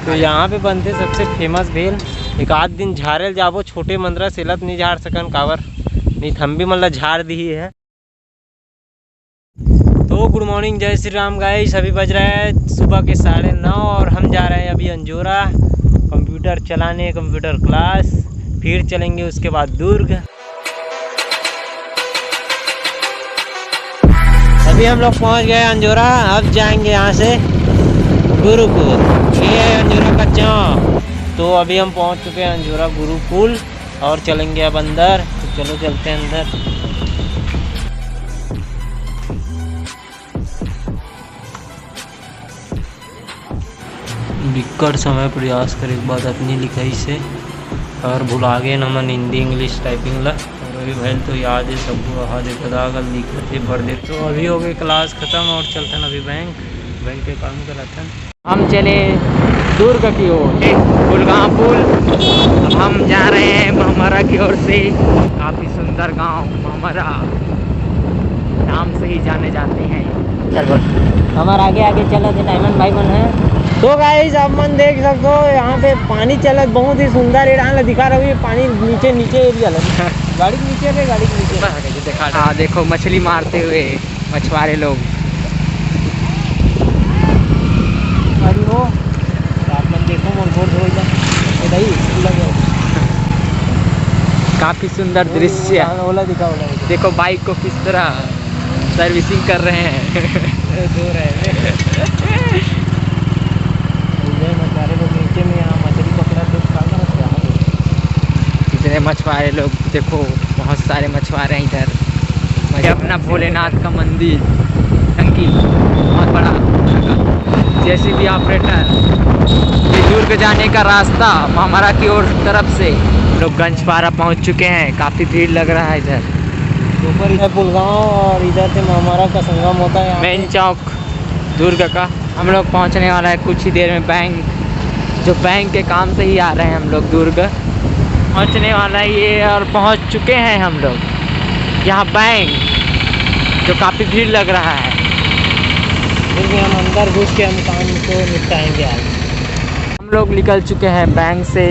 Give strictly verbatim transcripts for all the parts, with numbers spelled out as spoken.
तो यहाँ पे बनथे सबसे फेमस भेल। एक आध दिन झारे ल जाबो, छोटे मंदरा सेलत नहीं झार सकन काबर, नहीं थम्बी मन ला झार दिही है। तो गुड मॉर्निंग, जय श्री राम गाइस। अभी बज रहा है सुबह के साढ़े नौ और हम जा रहे हैं अभी अंजोरा कंप्यूटर चलाने, कंप्यूटर क्लास। फिर चलेंगे उसके बाद दुर्ग। अभी हम लोग पहुंच गए अंजोरा। अब जाएंगे यहाँ से गुरुकुल। ये है अंजोरा का चौक। तो अभी हम पहुंच चुके हैं अंजोरा गुरुकुल और चलेंगे अब अंदर। तो चलो चलते हैं अंदर। बिक्कट समय प्रयास करे के बाद अतनी लिखाइस हे और भुला गे हमन हिंदी इंग्लिश टाइपिंग ला। और अभी भाई तो याद है सबको, वहाँ दे गदा गल लिखत हे भर दे। तो अभी हो गए क्लास खत्म और चलथन अभी बैंक, बैंक के काम कराथन। हम चले दुर्ग की ओर, पुलगांव पुल। अब हम जा रहे हैं महमरा की ओर से। काफी सुंदर गांव महमरा नाम से ही जाने जाते हैं। चल बोल। हमर आगे आगे चलत हे डायमंड भाई मन है। तो गाइस, आप मन देख सकते हो, यहाँ पे पानी चलत बहुत ही सुंदर। ये डाल दिखा रहा हूँ, ये पानी नीचे, नीचे एरिया लग गाड़ी के नीचे रे, गाड़ी के नीचे। ऊपर हट के दिखा रहा। हाँ, देखो मछली मारते हुए मछुआरे लोग। अरे वो, आप मन देखो, मोर गोड़ धोए जा। ये भाई, लग गया। काफी सुंदर दृश्य। ओला, ओला दिखा, ओला दिखा। देखो बाइक को किस तरह सर्विसिंग कर रहे हैं। धो रहे हैं। ये मछुआरे लोग नीचे में यहाँ मछली पकड़ा तो खा रहे हैं। कितने मछुआरे लोग, देखो बहुत सारे मछुआरे हैं इधर। ये अपना भोलेनाथ का मंदिर, टंकी, बहुत बड़ा जेसीबी ऑपरेटर। ये दुर्ग जाने का रास्ता महमरा की ओर तरफ से। लोग गंजपारा पहुंच चुके हैं, काफी भीड़ लग रहा है इधर। ऊपर इधर पुलगांव और इधर से महमरा का संगम होता है यहाँ पे। मेन चौक दुर्ग का। हम लोग पहुंचने वाला है कुछ ही देर में बैंक, जो बैंक के काम से ही आ रहे हैं हम लोग दुर्ग। पहुंचने वाला है ये और पहुंच चुके हैं हम लोग यहाँ बैंक, जो काफ़ी भीड़ लग रहा है। फिर भी हम अंदर घुस के हम काम को निपटाएंगे आज। हम लोग निकल चुके हैं बैंक से।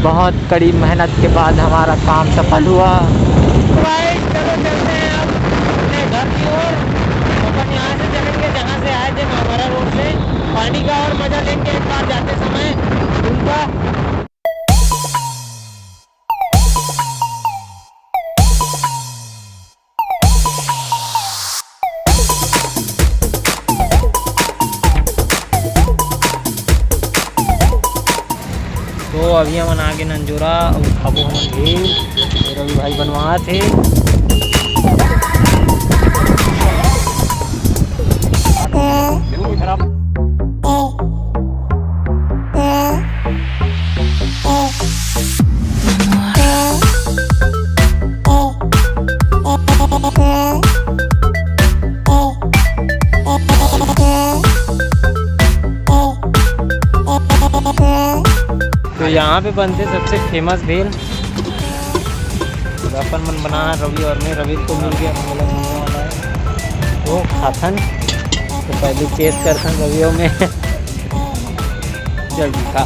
बहुत कड़ी मेहनत के बाद हमारा काम सफल हुआ। तो गाइस, चलो चलते हैं अब अपने घर की ओर। अपन यहाँ से चलेंगे जहाँ से आए थे, मामारा रोड से। पानी का और मजा लेंगे एक बार जाते समय उनका। तो अभी हमन आगे नंजोरा, अउ खाबो हमन भेल। ये रवि भाई बनवात हे। तो यहाँ पे बनथे सबसे फेमस भेल। अपन मन बना रवि और मैं, रवि को मिल गया, मोला मिलने वाला है। तो खाथन, तो पहले टेस्ट करथन रवि और मैं। चल खा।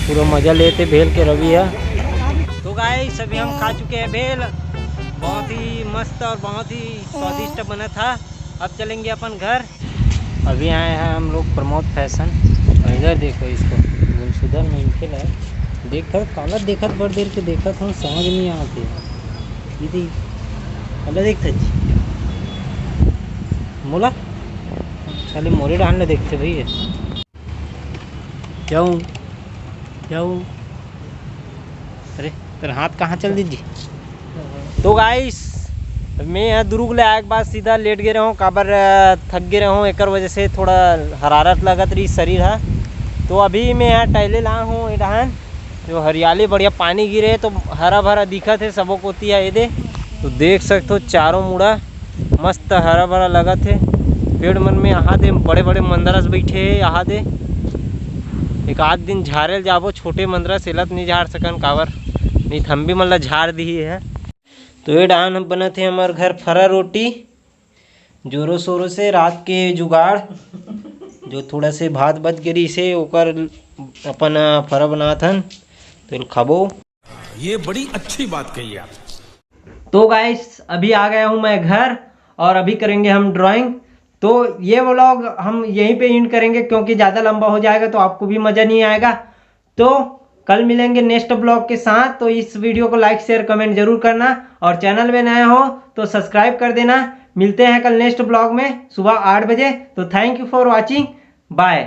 पूरा मजा लेथे भेल के रवि ह। तो गाइस, अभी हम खा चुके हैं भेल, बहुत ही मस्त और बहुत ही स्वादिष्ट बना था। अब चलेंगे अपन घर। अभी आए हैं हम लोग प्रमोद फैशन। इधर देखो इसको, गुमशुदा में इनके लाए। देखो काला देखत, बड़ देर के देखत हूँ, समझ नहीं आते। ये देख, काला देखत जी। मोला, साले मोरे डाल ले देखते भैया। जाऊँ, जाऊँ। अरे, तेरा हाथ कहाँ चल दीजिए? तो गाइस, मैं यहाँ दुरुग ले आए के बाद सीधा लेट गए रहूँ, काबर, अ, थक गए रहूँ, एकर वजह से थोड़ा हरारत लगत रही शरीर हा। तो अभी मैं यहाँ टहले ला हूँ, ये डहान जो हरियाली बढ़िया पानी गिरे तो हरा भरा दिखत है सबो कोती है। ये दे, तो देख सकते हो चारों मुड़ा मस्त हरा भरा लगत हे। पेड़ मन में यहाँ दे बड़े बड़े मंदरस बैठे हे। यहाँ दे एक आध दिन झारे ल जाबो, छोटे मंदरस एला त नहीं झार सकन काबर नहीं थम्बी मन ला झार दिही है। तो ये डाहन हम बनत हे हमर घर फरा रोटी। जोरों शोरों से रात के जुगाड़, जो थोड़ा से भात बच गे रहिसे, ओकर अपन, अ, फरा बनात हन, तो एल खाबो। ये बड़ी अच्छी बात कही आप। तो गाइस, अभी आ गया हूँ मैं घर और अभी करेंगे हम ड्राइंग। तो ये व्लॉग हम यहीं पे एंड करेंगे, क्योंकि ज़्यादा लंबा हो जाएगा तो आपको भी मज़ा नहीं आएगा। तो कल मिलेंगे नेक्स्ट ब्लॉग के साथ। तो इस वीडियो को लाइक, शेयर, कमेंट जरूर करना और चैनल में नए हो तो सब्सक्राइब कर देना। मिलते हैं कल नेक्स्ट ब्लॉग में सुबह आठ बजे। तो thank you for watching, bye।